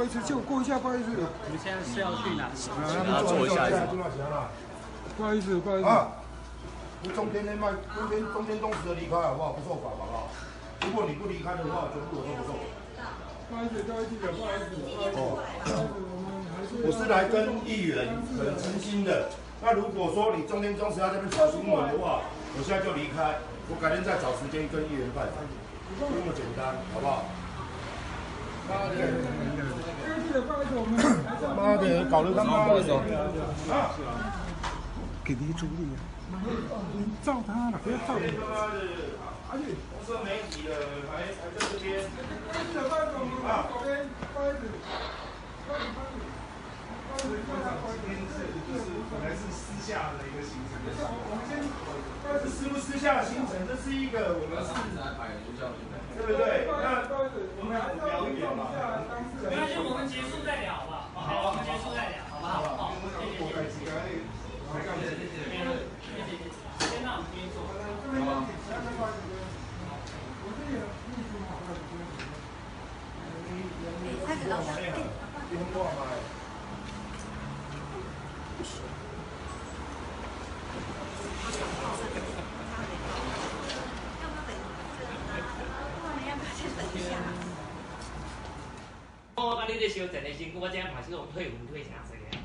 好意思，借我過一下，不好意思。你們現在是要去哪？要坐一下。不好意思，不好意思。啊，你中天那賣，中天中天忠實的離開好不好？不受罰，好不好？如果你不離開的話，全部我都不受罰。不好意思，各位記者，不好意思，不好意思，我們還是我是來跟議員很誠心的。那如果說你中天中時要這邊炒新聞的話，我現在就離開，我改天再找時間跟議員拜訪，就那麼簡單，好不好？媽的！媽的，搞得他媽的啊！給你處理啊！你照他了，不要照你。而且紅色媒體的還在這邊。啊！就是本來是私下的一個行程。這是不私下的行程，這是一個我們是，對不對？那我們還是要聊一點嘛。沒關係，我們結束再聊，好不好？好，我們結束再聊，好不好？好，謝謝。謝謝。謝謝。先讓我們先坐。我佮你咧相戰的時陣，我這嘛是講退粉退誠濟啊。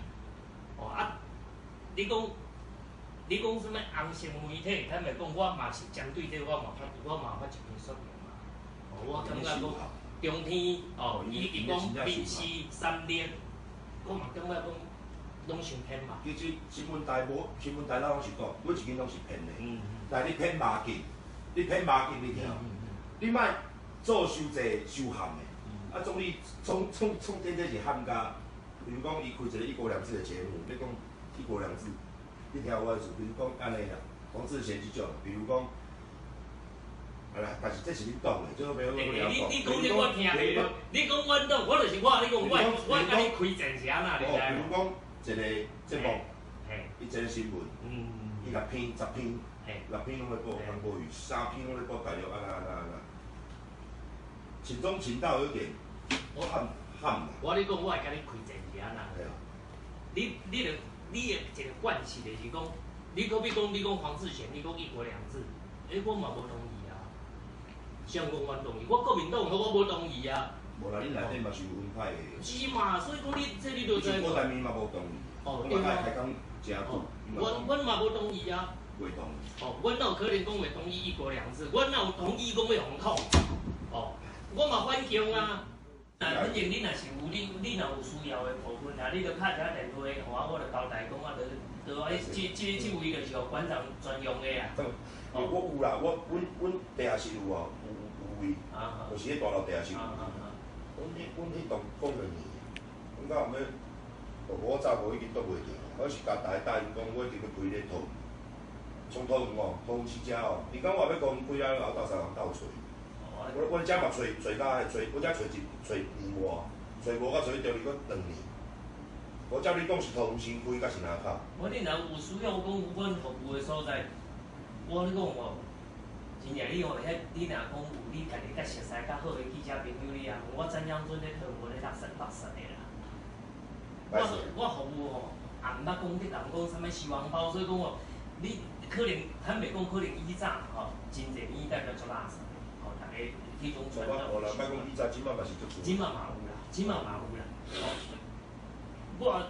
哦啊，你講啥物紅色媒體？坦白講，我嘛是針對這個，我嘛發一篇說明嘛。哦，我感覺講中天哦，伊一直講民視三立，我嘛感覺講攏傷騙嘛。其實新聞台無新聞台，咱攏是講每一間攏是騙的。但你騙馬緊，你騙馬緊，你聽，你莫做傷濟傷譀的。啊，總理總總總天這是譀甲，比如講伊開一個一國兩制的節目，你講一國兩制，你聽我意思，比如講按呢啦，黃志賢這種，比如講，啊啦，但是這是恁黨的，這個沒有你你講這我聽袂著，你講阮黨，我就是我，你講我，我佮你開戰是按怎，你知無？比如講一個節目，伊一個新聞，伊六篇、10篇，六篇攏咧報韓國瑜，三篇攏咧報大陸，按怎按怎按怎，請中請到有點。我譀譀。我咧講，我會佮你開戰是按怎？你的一個慣勢就是講，你可比講，你講黃志賢，你講一國兩制，欸，我嘛無同意啊。誰講阮同意？我國民黨我無同意啊。無啦，恁內底嘛是有分派的。是嘛？所以講你這你就知。郭台銘嘛無同意。哦，對啊。開講誠久。阮嘛無同意啊。袂同意。哦，阮哪有可能講會同意一國兩制？阮哪有同意講欲予統？哦，我嘛反共啊。反正你若是有你若有需要的部分啊，你就敲一下電話，予我，我就交代講啊，就就啊，這位就是予館長專用的啊。哦，我有啦，我阮地下室有哦，有位，就是彼大樓地下室有。阮彼棟講2年，阮到後尾，我早無已經擋袂牢，我是共逐个答應講，我一定欲開咧桃園，從桃園哦，桃園市遮哦，伊講我欲講開啊，後鬥相共鬥揣。我遮嘛揣揣到揣，我遮揣一揣年外，揣無到揣著伊閣2年。我照你講是桃園新開，抑是哪口？我你若有需要講有阮服務的所在，我咧講哦，真正你哦，遐你若講有你家己較熟似較好的記者朋友，你啊，我知影陣咧桃園咧垃圾垃圾的啦。我服務吼，也毋捌講你人講啥物收紅包，所以講哦，你可能坦白講，可能以早吼，真濟年代表足垃圾。彼種傳統。我啦，莫講以早，這擺嘛是足濟。這擺嘛有啦，這擺嘛有啦。我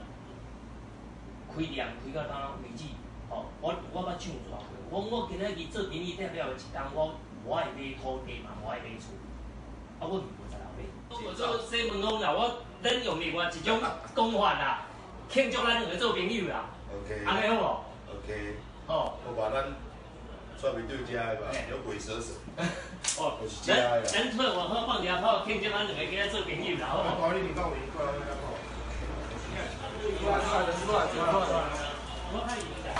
開店開到今為止，吼，我捌唱逝過。我今仔日做民意代表的一工，我無愛買土地嘛，無愛買厝，啊，我毋無在後買。我做西門講啦，我咱用另外一種講法啦，慶祝咱兩個做朋友啦。 OK。按呢好無？OK。好。我把咱出面對遮的吧，有鬼蛇蛇。哦，咱出來外口放鞭炮，慶祝咱兩個今仔做朋友啦，好無？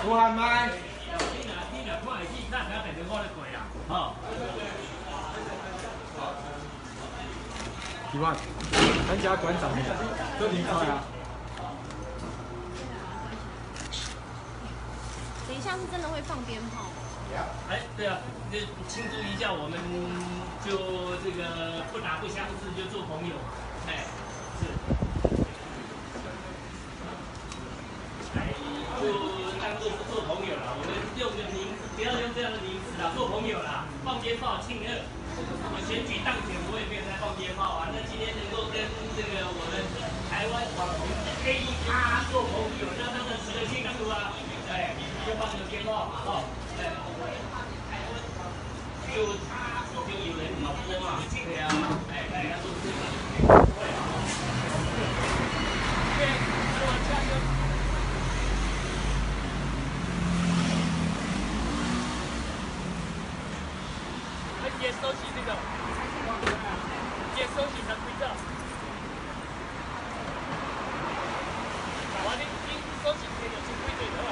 出汗麥。你若看會起，咱下電話我就過啦，吼。幾萬？咱家館長都離開啊。等一下是真的會放鞭炮嗎？哎，對啊，就慶祝一下，我們就這個不打不相識就做朋友，哎，是。就當做做朋友啦，我們用個名字，不要用這樣的名字啦，做朋友啦，放鞭炮慶賀。我選舉當選，我也沒有在放鞭炮啊。那今天能夠跟這個我們台灣網紅 A 咖做朋友，那當然值得慶祝啊！哎，就放個鞭炮嘛，哈，哎，就有人挑撥嘛，對啊，哎，大家都是嘛，對，我下就。接收起這個，接收起才開走。我你手機摕著先開就好啊。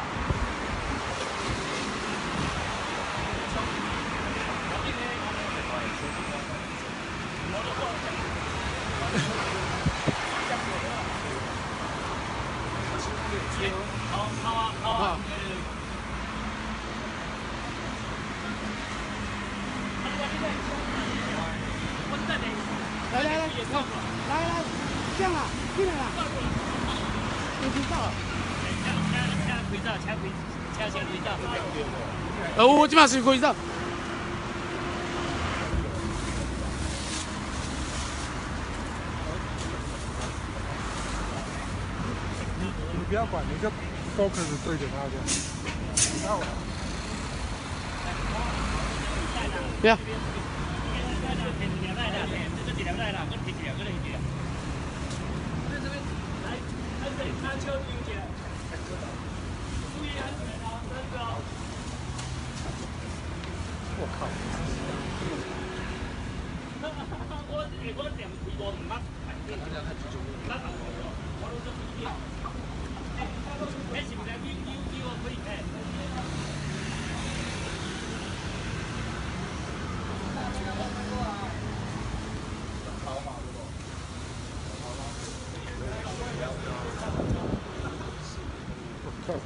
好，好啊，好啊。來來來，來來，這樣啦，進來啦，已經到了。車開走，車開，車先開走。我這馬是開走。你不要管，你就 focus 對着他這樣。不要。我靠！我靠！